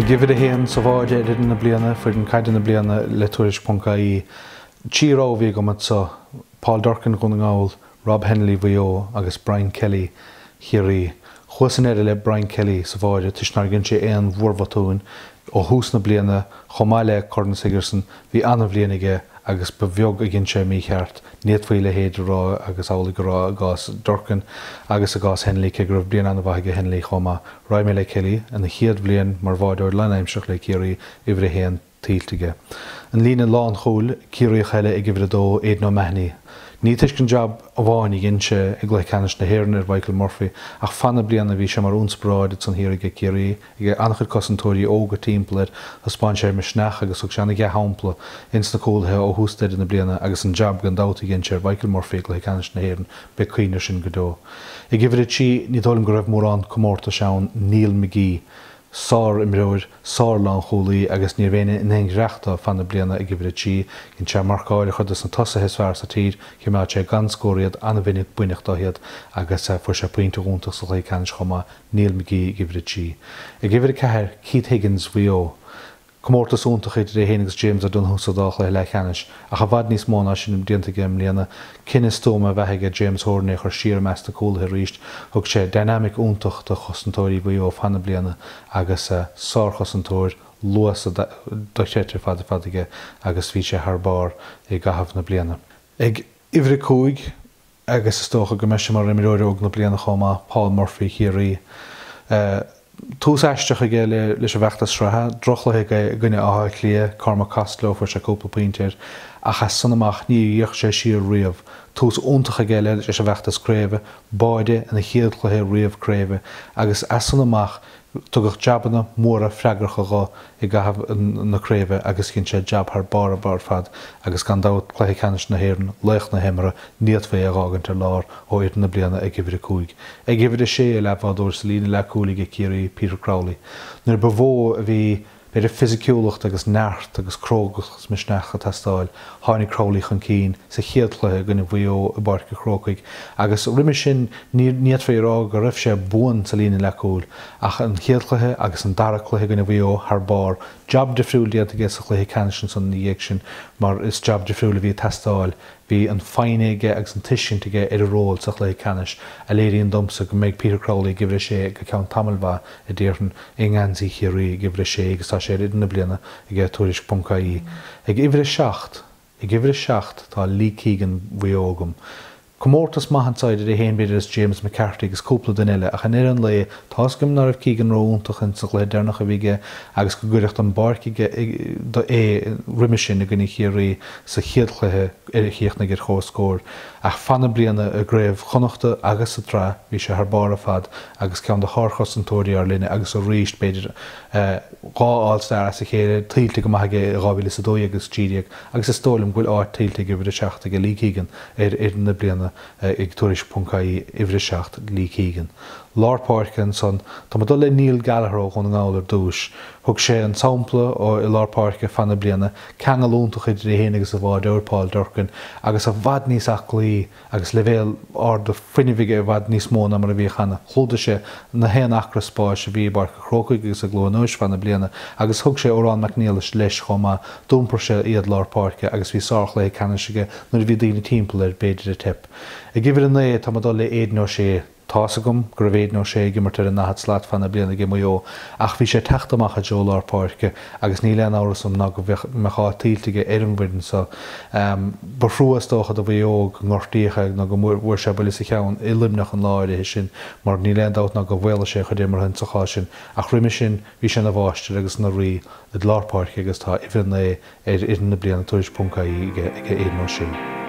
Ag uimhir a haon sa bháide ar fhoireann na bliana, foireann caide na bliana le Tuairisc ponc ie. Trí rogha a bhí agam anso, Paul Durcan Dhún na nGall, Rob Hennelly Mhaigh Eo agus Brian Kelly Chiarraí. Chuas i ndeireadh le Brian Kelly sa bháide toisc nár dhein sé aon mhórbhotúin ó thús na bliana chomh maith le Corn Sigerson Bhí an-bhliain aige agus ba bheag a dhein sé mícheart. Ní fhéadfaí a leithéid a rá agus amhlaidh a rá i gcás Durcan agus i gcás Hennelly, cé go raibh bliain an-mhaith aige Hennelly chomh maith. Raghaidh mé le Kelly, ina chéad bhliain mar bháideoir lánaimsearach le Ciarraí, uimhir a haon tuillte aige. An líne lánchúil, Ciarraíoch eile ag uimhir a dó, Aidan O'Mahony. Ní toisc an jab amháin a dhein sé i gcluiche ceannais na hÉireann ar Mhichael Murphy ach fan na bliana bhí sé mar ionspioráid ansan thiar aige Ciarraí. Ag an-chuid cosantóirí óga timpeall air, thaispeáin sé misneach agus thug sé an-dhea-shampla ins na cúlaithe ó thús deireadh na bliana agus an jab gan dabht a dhein sé ar Mhichael Murphy i gcluiche ceannais na hÉireann, beidh cuimhne air sin go deo. Ag uimhir 3, ní dóigh liom go raibh mórán comórtais ann, Neil McGee. Sár-imreoir, sár-lánchúlaí agus ní raibh éinne in aon ghreacht dó fan na bliana ag uimhir 3. Dhein sé marcáil ar chuid dos na tosaithe is fearr sa tír, choimeád sé gan scór iad, an-mhinic b'inneach dó iad agus fuair sé pointe iontach sa chluiche ceannais chomh maith. Neil McGee ag uimhir 3. Ag uimhir 4, Keith Higgins, Mhaigh Eo. Comórtas iontach idir é féin agus James O'Donoghue sa dá chluiche leathcheannais, ach i bhfad níos mó ná sin déanta aige i mbliana. Cinneadh stuama ab ea aige James Horan é a chur siar i measc na cúlaithe arís. Thug sé dynamic iontach do chosantóirí Mhaigh Eo fan na bliana agus sárchosantóir, luas dochreidte ar fad ar fad aige agus bhí sé thar barr i gcaitheamh na bliana. Ag uimhir 5, agus is dócha go mbeidh sé mar imreoir óg na bliana chomh maith, Paul Murphy Chiarraí. Tús aisteach aige leis an bhfeachtas sraithe, droch-chluiche aige i gcoinne Átha Cliath, Cormac Costello, fuair sé cúpla pointe air, ach as san amach níor fhéach sé siar riamh. Tús iontach aige leis an bhfeachtas craoibhe, báide ina chéad chluiche riamh craoibhe, agus as san amach Tugadh jabanna móra freagracha dho i gcaitheamh na craoibhe agus dhein sé jab thar barr ar fad agus gan dabht cluiche ceannais na hÉireann, laoch na himeartha, ní fhéadfaí é a dh'fhágaint ar lár ó fhoireann na bliana ag uimhir 5. Ag uimhir 6, a leathbhádóir sa líne leathcúil aige Ciarraí, Peter Crowley. Nuair ba mhó a bhí b'fhéidir fisiciúlacht agus neart agus crógacht agus misneach ag teastáil. Tháinig Crowley chun cinn sa chéad chluiche i gcoinne Mhaigh Eo i bPáirc an Chrócaigh agus roimhe sin ní fhéadfaí a rá go raibh sé buan sa líne leathcúil ach an chéad chluiche agus an dara cluiche i gcoinne Mhaigh Eo thar barr. Jab difriúil déanta aige sa chluiche ceannais ansan ina dhiaidh sin mar is jab difriúil a bhí ag teastáil. Bhí an foighne aige agus an tuiscint aige ar a ról sa chluiche ceannais, a léiríonn domsa go mbeidh Peter Crowley ag uimhir 6 go ceann tamaill mhaith, a déarfainn, i ngeansaí Chiarraí ag uimhir 6 agus tá sé ar fhoireann na bliana aige Tuairisc ponc ie. Ag uimhir 7, Ag uimhir 7 tá Lee Keegan Mhaigh Eo agam. Comórtas maith anso idir é féin b'fhéidir is James McCarthy agus cúpla duine eile ach i ndeireadh an lae tá's agam ná raibh Keegan ró-iontach in sa gcluiche deireanach a bhí aige agus go gcuireadh den bpáirc aige é roimhe sin i gcoinne Chiarraí sa chéad chluiche a chríochnaigh ar comhscór. Ach fan na bliana i gCraobh Chonnachta agus sa tsraith bhí sé thar barr ar fad agus ceann de shárchosantóirí ár linne agus arís b'fhéidir 2 All Star as a chéile tuillte go maith aige i 2012 agus 13 agus is dóigh liom go bhfuil áit tuillte ag uimhir 7 aige Lee Keegan ar fhoireann na bliana ag Tuairisc ponc ie uimhir 7 Lee Keegan. Lár páirce ansan, tá mé ag dul le Neil Gallagher ó Dhún na nGall ar dtúis. Thug sé an sampla i lár páirce fan na bliana, ceangal iontach idir é féin agus a bháideoir Paul Durcan agus i bhfad níos aclaí agus leibhéal ard fuinnimh aige i bhfad níos mó ná mar a bhí cheana. Chlúdaigh sé na haon acra spáis a bhí i bPáirc an Chrócaigh agus i gCluain Eois fan na bliana agus thug sé Odhrán Mac Niallais leis chomh maith. D'iompair sé iad lár páirce agus bhí sárchluiche ceannais aige nuair a bhí daoine timpeall air b'fhéidir ag teip. Ag uimhir 9 tá mé ag dul le Aidan O'Shea. Tá's agam go raibh Aidan O'Shea ag imirt ar an ndaichead slat fan na bliana aige Maigh Eo ach bhí sé ag teacht amach i dtreo lár páirce agus níl aon amhras agam ná go mbeadh áit tuillte aige ar an bhfoireann so. Ba thrua is dócha do Mhaigh Eo go ngortaíodh é nó go bhfuair sé buille sa cheann i Luimneach an lá áirithe sin mar níl aon dabht ná go mhaolaigh sé a chuid imeartha insa chás sin ach roimhe sin bhí sé ina mháistir agus ina rí i lár páirce agus tá uimhir 9 ar fhoireann na bliana Tuairisc ponc ie aige Aidan O'Shea.